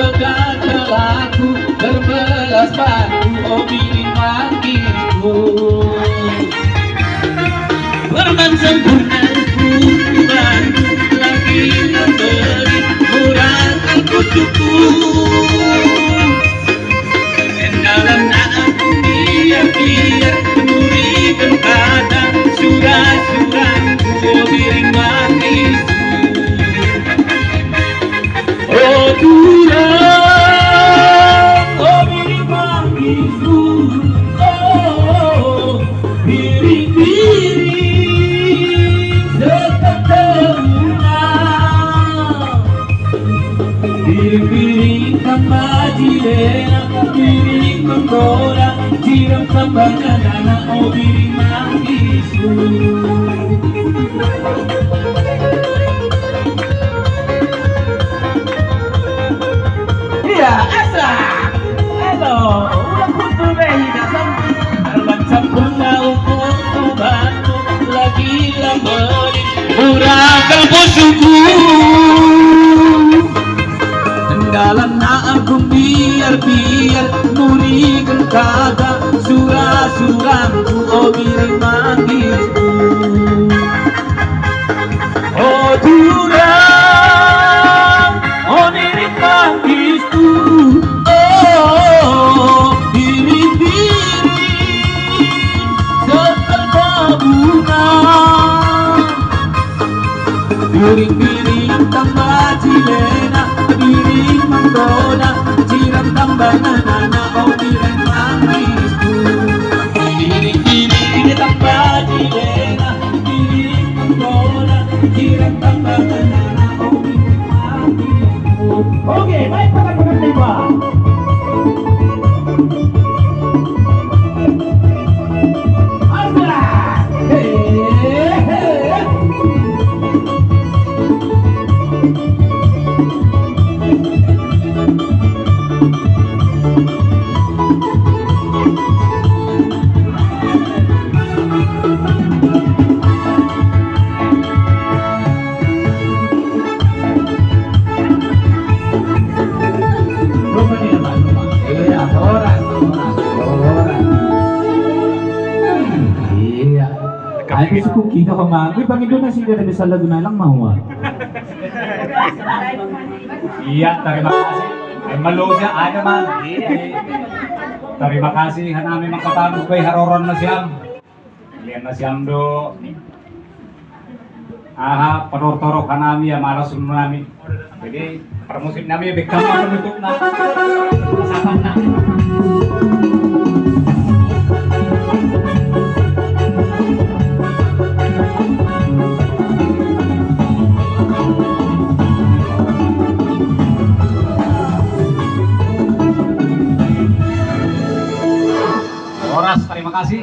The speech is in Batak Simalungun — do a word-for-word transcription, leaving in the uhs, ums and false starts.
Gagal aku berbelas batu, oh biring manggihku. Perban sempurna ukuran, lagi membeli murah aku cukup. Dalam aku biar-biar, muri kata surah-surah, oh biring manggihku. Oh Tuhan, oh biring manggihku, oh biring-biring seketerunan. Biring-biring tambah jilena, biring menggoda, jiram tambah nyanana, oh biring manggihku. Iya, asa. Halo, ulang kutu behi dasam. Arban sempurna ukur ubantu lagi lambari. Murah kalbu suku. Dalam na aku biar-biar, muri kata surah-surahku, oh biring manggihku. Oh Tuhan, oh biring manggihku, oh biring-biring seketerunan. Biring-biring tambah jilena, biring menggoda, jiram tambah nyanana, oh biring manggihku. Biring-biring tambah jilena, biring menggoda, jiram tambah nyanana, oh biring manggihku. Oke, baik, pakai-pakai tembak. Iya, orang, orang, orang. Iya. Ay, gusto ko kita ko nga. Uy, pag ito na sila na sa Laguna lang, mahuwa. Iya, terima kasih. Ay, malusa, ano man. Iya. Terima kasih, hanami makatapos ko, haroron na siyam. Lian na siyam do. Aha, parortorok hanami ya, malas nami. Jadi, parmusik nami, bigyan mo kami na. Masakap na. Oras, terima kasih.